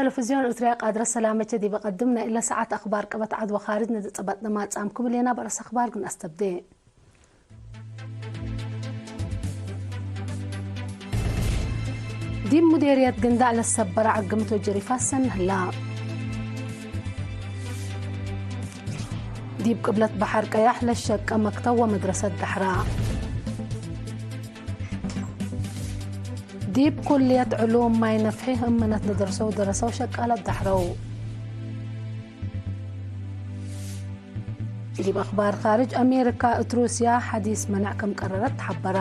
ቴሌቪዝዮን ኤርትርያ ቃድረ ሰላመቸ ዲበ ቀድም ናይ እለ ሰዓት ኣኽባር ቀበት ዓድ ወኻሪድ ነዚ ጸባጥ ነማጻምኩም ሌና በረስ ኣኽባር ግን ኣስተብዴ። ዲብ ሙዴርየት ግንዳዕ ለሰበረ ዓግምት ወጀሪፋት ሰንህላ። ዲብ ቅብለት በሐር ቀያሕ ለሸቀ መክተብ ወመድረሰት ዳሕራ። ዲብ ኩልየት ዕሉም ማይ ነፍሒ እምነት ለደርሰው ደረሰው ሸቃላት ዳሕረው። ዲብ ኣኽባር ኻርጅ ኣሜሪካ እት ሩስያ ሓዲስ መነዕ ከም ቀረረት ተሓበራ።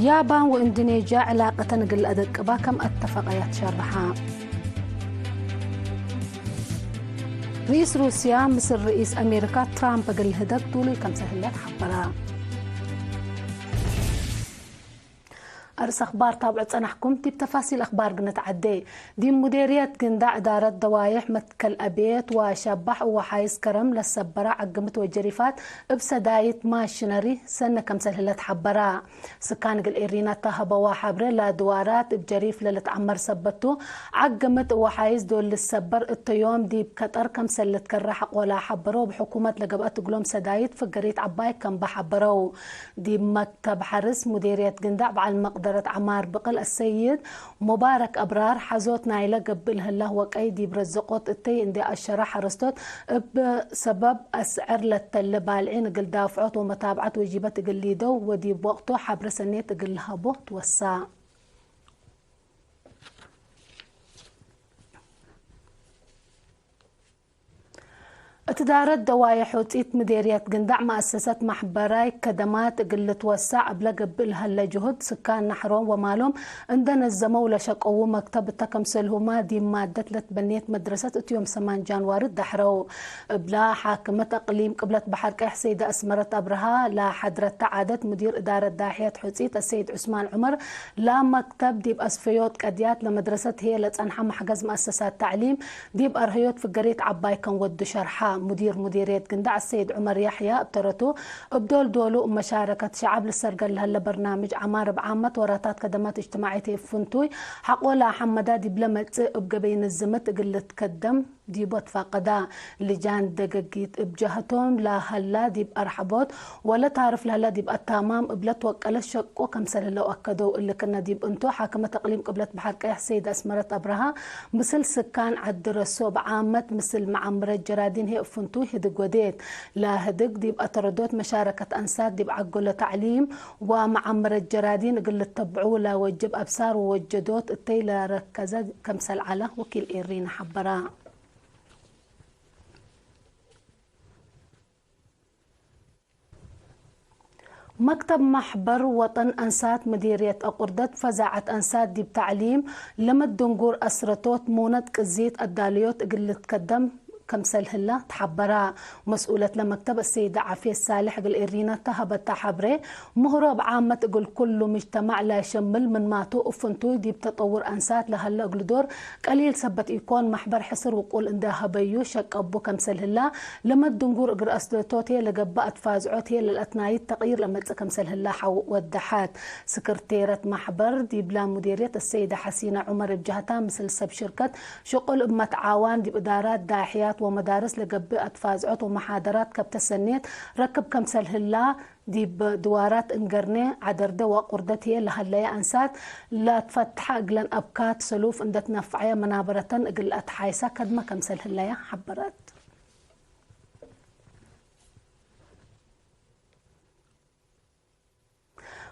ያባን ወእንዶኔዥያ ዕላቀተን እግል ኣደቅባ ከም ኣተፈቀያ ትሸርሓ። ርኢስ ሩስያ ምስል ርኢስ ኣሜሪካ ትራምፕ እግል ህደግ ዱሉይ ከምሰ ህለ ተሓበራ። ኣርእስ ኣኽባር ታብዑ ጸናሕኩም። ዲብ ተፋሲል ኣኽባር ግነት ዓዴ። ዲብ ሙዴርየት ግንዳዕ እዳረት ደዋይሕ መትከል ኣቤት ወሸባሕ እወሓይዝ ከረም ለሰበራ ዓግምት ወጀሪፋት እብ ሰዳይት ማሽነሪ ሰነ ከምሰል ህለት ሓበራ። ስካን እግል ኤሪና እተሃበዋ ሓብረ ላድዋራት እብ ጀሪፍ ለልትዓመር ሰበቱ ዓግምት እወሓይዝ ዶል ልሰበር እተዮም ዲብ ከጠር ከምሰል ልትከራ ሐቆላ ሓበረው። ብሕኩመት ለገብአት እግሎም ሰዳይት ፍገሪት ዓባይ ከምባ ሓበረው። ዲብ መክተብ ሐርስ ሙዴርየት ግንዳዕ በዓል መቅደረት ዐማር ብቅል አሰይድ ሙባረክ አብራር ሐዞት ናይለ ገብእ ለህላህ ወቀይ ዲብ ረዘቆት እተይ እንዴ አሸራ ሐረስቶት እብ ሰበብ አስዕር ለተለ ባልዒን እግል ዳፍዖት ወመታብዐት ወጂበት እግል ሊደው ወዲብ ወቅቱ ሐብረ ሰኔት እግል ለሀቦ ትወሳ። እት ዳረት ደዋየ ሑጺት ምዴርየት ግንዳዕ መአሰሰት ማሕበራይ ከደማት እግል ልትወሳዕ እብለ ገብእ ለሀለ ጅሁድ፣ ስካን ናሕሮም ወማሎም እንደ ነዘመው ለሸቀዉ መክተብ እተ ከምሰልሁማ ዲብ ማደት ለትበኔት መድረሰት እት ዮም ሰማን ጃንዋሪ ዳሕረው። እብላ ሓክመት እቅሊም ቅብለት በሐር ቀይሕ ሰይደ አስመረት አብርሃ ለሐድረተ ዓደት ሙዲር እዳረት ዳሕየት ሑጺት አሰይድ ዑስማን ዑመር ላመክተብ ዲብ አስፈዮት ቀድያት ለመድረሰት ህዬ ለጸንሐ መሕገዝ መአሰሳት ተዕሊም ዲብ አርህዮት ፍገሬት ዐባይ ከም ወዱ ሸርሐ። ሙዲር ሙዴርየት ግንዳዕ አሰይድ ዑመር ያሕያ እብ ተረቱ፣ እብ ዶል ዶሉ እብ መሻረከት ሸዐብ ልሰርገል ለሀለ በርናምጅ ዐማር እብ ዓመት ወራታት ከደማት እጅትማዕየት እብ ፍንቱይ ሐቆ ለአሐመዳ ዲብለ መጽእ እብ ገበይ ንዝምት እግል ልትከደም ዲቡ አትፋቀዳ። ልጃን ደገጊት እብ ጀሀቶም ለሀላ ዲብ አርሐቦት ወለ ታርፍ ለሀላ ዲብ አታማም እብለ ትወቀለት ሸቆ ከምሰል ህለው አከደው። እሊ ክነ ዲብ እንቱ፣ ሓክመት እቅሊም ቅብለት በሐር ቀይሕ ሰይድ አስመረት አብርሃ፣ ምስል ስካን ዐዲ ረሶ እብ ዓመት ምስል መዓምረት ጀራዲን ህዬ እብ ፍንቱይ ህድግ ወዴት። ለህድግ ዲብ አተረዶት መሻረከት አንሳት ዲብ ዐገሎ ተዕሊም ወመዓምረት ጀራዲን እግል ልተብዑ ለወጅብ አብሳር ወወጀዶት እተይ ለረከዘ ከምሰል ዐለ ወኪል ኤሪና ሐበራ። መክተብ ማሕበር ወጠን አንሳት ምዲርየት አቁርደት ፈዛዐት አንሳት ዲብ ተዕሊም ለመድንጉር አስረቶት ሙነት ቅዚት አዳልዮት እግል ልትከደም ከምሰል ህላ ተሓበራ። መስኡለት ለመክተብ አሰይደ ዓፍየት ሳልሕ እግል ኤሪና ተሀበታ ሐብሬ፣ ምህሮ እብ ዓመት እግል ኩሉ ምጅተማዕ ለሸምል ምንማቱ እብ ፍንቱይ ዲብ ተጠውር አንሳት ለሀለ እግል ዶር ቀሊል ሰበት ኢኮን፣ ማሕበር ሕስር ውቁል እንደ ሀበዩ ሸቀቡ ከምሰል ህላ፣ ለመድንጉር እግል አስደቶት ህዬ ለገብእ አትፋዝዖት ህዬ ለልአትናይት ተቅይር ለመጽእ ከምሰል ህላ ሐው ወደሐት። ስክርቴረት ማሕበር ዲብላ ሙዴርየት አሰይደ ሐሲነ ዑመር እብ ጀህታ፣ ምስል ሰብ ሽርከት ሽቁል እብ መትዓዋን ዲብ እዳራት ዳሕያት ወመዳርስ ለገብእ አትፋዝዖት ወመሓደራት ከብተ ሰኔት ረክብ ከምሰል ህላ፣ ዲብ ድዋራት እንገርኔ፣ ዐደርደ ወአቁርደት ህዬ ለሀለየ አንሳት ለትፈትሐ እግለን አብካት ሰሉፍ እንደ ትነፈዐየ መናበረተን እግል አትሓይሳ ከድመ ከምሰል ህለያ ሐበረት።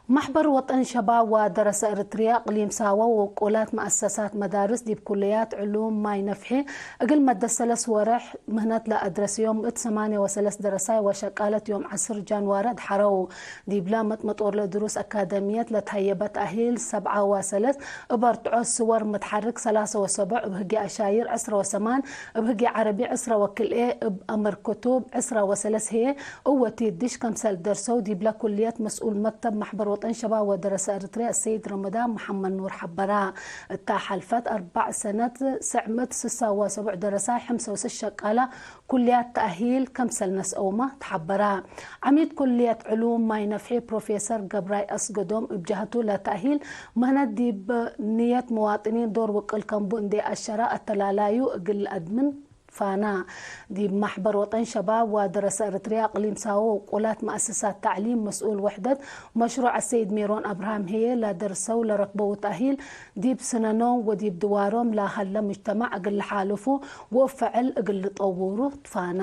ማሕበር ወጠን ሸባብ ወደረሰ ኤርትርያ እቅሊም ሳወ ወውቁላት መአሰሳት መዳርስ ዲብ ኩልያት ዕሉም ማይ ነፍሒ እግል መደት ሰለስ ወርሕ ምህነት ለአድረስዮም እት ሰማንየ ወሰለስ ደረሳይ ወሸቃለት ዮም ዐስር ጃንዋሪ አድሐረው። ዲብላ መጥመጦር ለድሩስ አካደምየት ለትሀየበት አሂል ሰብዓ ወሰለስ እብ አርትዖ ስወር ምትሓርክ ሰላሰ ወሰቡዕ እብ ህጌ አሻይር ዕስረ ወሰማን እብ ህጌ ዐረቢ ዕስረ ወክልኤ እብ አምር ክቱብ ዕስረ ወሰለስ ህዬ እወ ቲድሽ ከምሰል ደርሰው ዲብለ ኩልየት መስኡል መክተብ ማሕበር ወጠን ሸባብ ወደረሰ ኤርትርያ ሰይድ ረመዳን መሓመድ ኑር ሓበራ። እታ ሓልፈት ኣርባዕ ሰነት ስዕመት ስሳ ወሰቡዕ ደረሳ ሕምሰውስ ሸቃላ ኩልያት ተኣሂል ከምሰል ነስኦማ ተሓበራ። ዓሚድ ኩልየት ዕሉም ማይ ነፍሒ ፕሮፌሰር ገብራይ ኣስገዶም እብ ጃህቱ ለተኣሂል መህነት ዲብ ንየት መዋጥኒን ዶር ውቅል ከምቡ እንዴ ኣሸራ ኣተላላዩ እግል ኣድምን ፋና ዲብ ማሕበር ወጠን ሸባብ ዋደረሰ ኤርትርያ ኣቅሊም ሳዎ ውቁላት መኣሰሳት ታዕሊም መስኡል ወሕደት መሽሩዕ ኣሰይድ ሜሮን ኣብርሃም ህየ ላደርሰው ለረክበው ተኣሂል ዲብ ስነኖም ወዲብ ድዋሮም ላሃለ ሙጅተማዕ እግል ሓልፉ ወፈዕል እግል ጠውሩ ትፋና።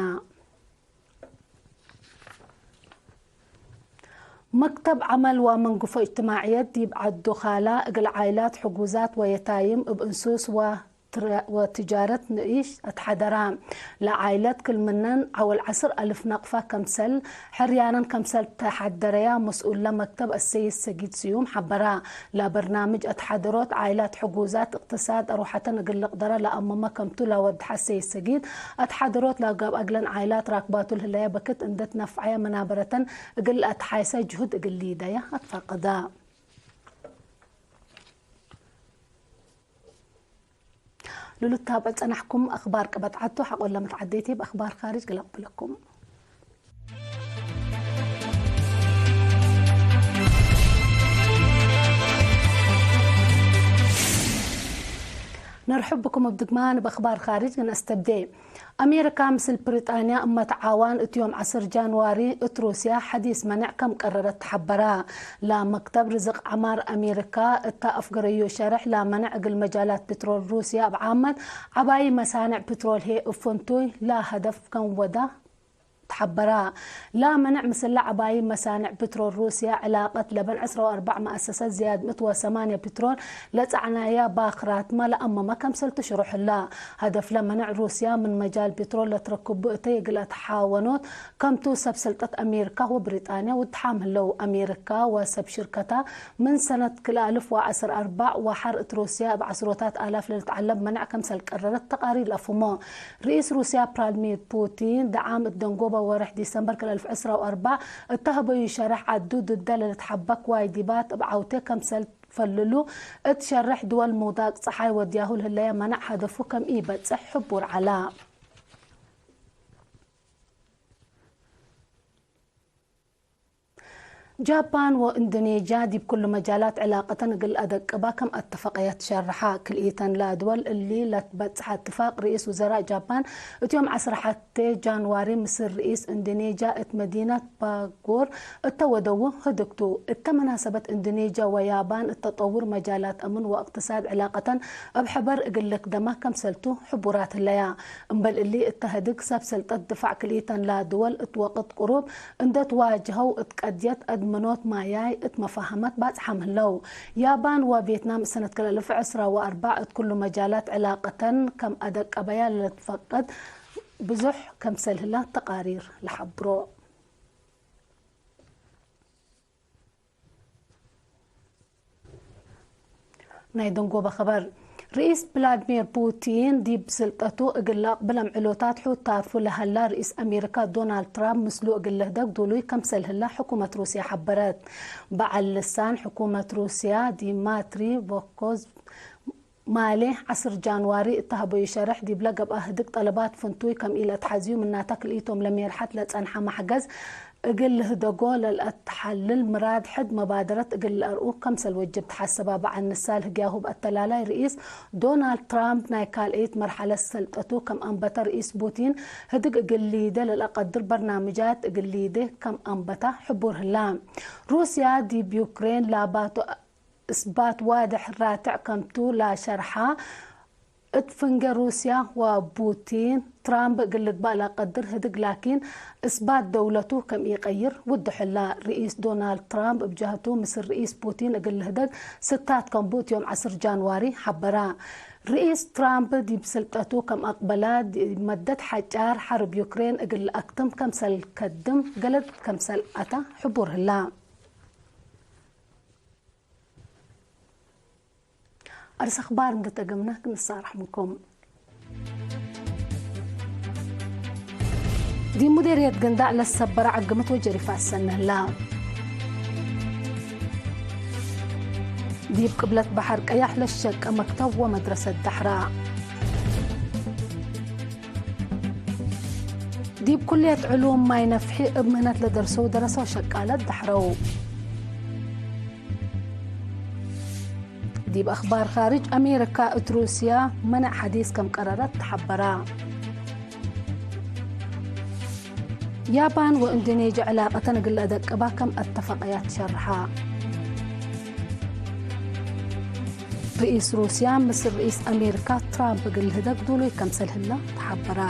መክተብ ዓመል ወመንግፎ እጅትማዕየት ዲብ ዓዱ ካላ እግል ዓይላት ሕጉዛት ወየታይም እብ እንሱስ ወትረ- ወትጃረት ንኢሽ ኣትሓደራ። ለዓይለት ክልምነን ዓወል ዓስር ኣልፍ ነቅፋ ከምሰል ሕርያነን ከምሰል ተሓደረያ መስኡለ መክተብ ኣሰይድ ሰጊድ ስዩም ሓበራ። ለበርናምጅ ኣትሓደሮት ዓይላት ሕጉዛት እቅትሳድ ኣርዋሐተን እግል ልቅደረ ለኣመመ ከምቱ ለወድሐ ኣሰይድ ሰጊድ ኣትሓደሮት ለጋብ ኣግለን ዓይላት ራክባቱ ልህለያ በክት እንደ ትነፍዓያ መናበረተን እግል ኣትሓይሰ ጅሁድ እግል ሊደያ ኣትፈቅዳ። ሉሉት ታብዕ ጸናሕኩም ኣኽባር ቅበት ዓዱ ሓቆ ለምት ዓደይቲ ብኣኽባር ካሪጅ ግለቕብለኩም። ነርሕብኩም ብድግማ ንበኽባር ካሪጅ ግነስተብዴ። ኣሜሪካ ምስል ብሪጣንያ እመትዓዋን እትዮም ዓስር ጃንዋሪ እት ሩስያ ሐዲስ መነዕ ከም ቀረረት ተሐበራ። ላመክተብ ርዝቅ ዓማር ኣሜሪካ እታ ኣፍገረዮ ሸርሕ ላመነዕ እግል መጃላት ፕትሮል ሩስያ እብ ዓመት ዓባይ መሳንዕ ፕትሮል ሄ እፍንቱይ ላሀደፍ ከም ወዳ ተሐበራ። ላመነዕ ምስላ ዓባይ መሳንዕ ፕትሮል ሩስያ ዕላቀት ለበን ዕስራ ወኣርባዕ መኣሰሰት ዝያድ ምእት ወሰማንያ ፕትሮል ለጸዕናያ ባክራት መ ለኣመመ ከምሰል ትሽሩሕላ። ሀደፍ ለመንዕ ሩስያ ምን መጃል ፕትሮል ለትረክቡ እተ የግልአት ሓወኖት ከምቱ ሰብ ሰልጠት ኣሜሪካ ወብሪጣንያ ውድሓም ህለው። ኣሜሪካ ወሰብ ሽርከታ ምን ሰነት ክልኣልፍ ወዓስር ኣርባዕ ወሓር እት ሩስያ እብ ዓስሮታት ኣላፍ ለልትዓለብ መነዕ ከምሰል ቀረረት ተቃሪር ለፍሞ። ርኢስ ሩስያ ፕራድሚር ፑቲን ደዓም እት ደንጎባ ወርሕ ዲሰምበር ክልኣልፍ ዕስራ ወኣርባዕ እተህበዩ ሸረሕ ዓዱ ድደ ለልትሓበክ ዋይዲባት እብ ዓውቴ ከምሰል ፈልሉ እት ሸርሕ ድወል ምውዳቅ ጸሓይ ወድያሁ ልህለየ መነዕ ሀደፉ ከም ኢበጽሕ ሕቡር ዐላ። ጃፓን ወእንዶኔዥያ ዲብ ኩሉ መጃላት ዕላቀተን እግል አደቅባ ከም አተፈቀያ ትሸርሓ። ክልኢተን ለአድወል እሊ ለትበጽሐ እትፋቅ ርኢስ ውዘራእ ጃፓን እትዮም ዐስራ ሐቴ ጃንዋሪ ምስል ርኢስ እንዶኔዥያ እት መዲነት ባጎር እተወደዉ ህድግቱ። እተ መናሰበት እንዶኔዥያ ወያባን እተጠውር መጃላት አምን ወእቅትሳድ ዕላቀተን እብ ሕበር እግል ልክደማ ከምሰልቱ ሕቡራት ህለያ። እምበል እሊ እተ ህድግ ሰብ ሰልጠት ድፋዕ ክልኢተን ለአድወል እት ወቅት ቅሩብ እንደ ትዋጅሀው እት ቀድየት አድመኖት ማያይ እት መፋሀመት ባጽሓም ህለው። ያባን ወቬትናም እሰነት ክልተ አልፍ ዕስራ ወአርባዕ እት ኩሉ መጃላት ዕላቀተን ከም አደቀበያ ለትፈቅድ ብዙሕ ከምሰል ህላ ተቃሪር ለሐብሮ። ናይ ደንጎበ ኸበር። ርኢስ ቭላድሚር ፑቲን ዲብ ስልጠቱ እግል ለአቅብል አምዕሎታት ሑታፉ ለሀላ ርኢስ አሜሪካ ዶናልድ ትራምፕ ምስሉ እግል ልህደግ ዱሉይ ከምሰል ህላ ሕኩመት ሩስያ ሐበረት። በዓል ልሳን ሕኩመት ሩስያ ዲማትሪ ቮኮዝ ማሌ ዐስር ጃንዋሪ እተሀበዩ ሸርሕ ዲብለ ገብአ ህድግ ጠለባት ፍንቱይ ከም ኢለአትሐዝዩ ምናተ ክልኢቶም ለሜርሐት ለጸንሐ ማሕገዝ እግል ልህደጎ ለልአትሐልል ምራድ ሕድ መባደረት እግል ለአርኡ ከምሰል ወጅብ ተሐሰባ። በዓል ንሳል ህግያሁ እብ አተላላይ ርኢስ ዶናልድ ትራምፕ ናይ ካልአይት መርሐለት ሰልጠቱ ከም አንበተ ርኢስ ፑቲን ህድግ እግል ሊደ ለልአቀድር በርናምጃት እግል ሊደ ከም አንበታ ሕቡር ህላ። ሩስያ ዲብ ዩክሬን ላባቱ እስባት ዋድሕ ራትዕ ከምቱ ላሸርሓ እት ፍንገ ሩስያ ወፑቲን ትራምፕ እግል ልግባእ ለቀድር ህድግ ላኪን እስባት ደውለቱ ከም ኢቀይር ውድሕላ። ርኢስ ዶናልድ ትራምፕ እብ ጀህቱ ምስል ርኢስ ፑቲን እግል ልህደግ ስታት ከምቡ እትዮም ዐስር ጃንዋሪ ሐበራ። ርኢስ ትራምፕ ዲብ ስልጠቱ ከም አቅበላ ዲብ መደት ሐጫር ሐርብ ዩክሬን እግል ለአክትም ከምሰል ከድም ገለድ ከምሰል አታ ሕቡር ህላ። አርስ አኽባር እንደ ተገምና ክንሳራሕ ምንኩም። ዲ ሙዴርየት ገንዳዕ ለሰበረ ዓግምት ወጀሪፋት ሰነህላ። ዲብ ቅብለት ባሕር ቀያሕ ለሸቀ መክተብ ወመድረሰት ዳሕራ። ዲብ ኩልየት ዕሉም ማይ ነፍሒ እብ ምህነት ለደርሰው ደረሰው ሸቃለት ዳሕረው። ዲብ ኣኽባር ኻርጅ፣ ኣሜሪካ እት ሩስያ መነዕ ሐዲስ ከም ቀረረት ተሐበራ። ያባን ወእንዶኔዥያ ዕላቀተን እግል ለአደቅባ ከም አተፈቀያ ትሸርሓ። ርኢስ ሩስያ ምስል ርኢስ አሜሪካ ትራምፕ እግል ልህደግ ዱሉይ ከምሰል ህላ ተሓበራ።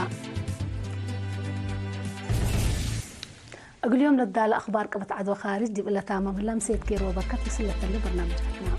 እግል ዮም ለዳለ አኽባር ቅበት ዐድወ ካርጅ ዲብ እለ ታመም ህላ፣ ምሴት ጌሮ በርከት ምስለተሊ በርናምጃትና።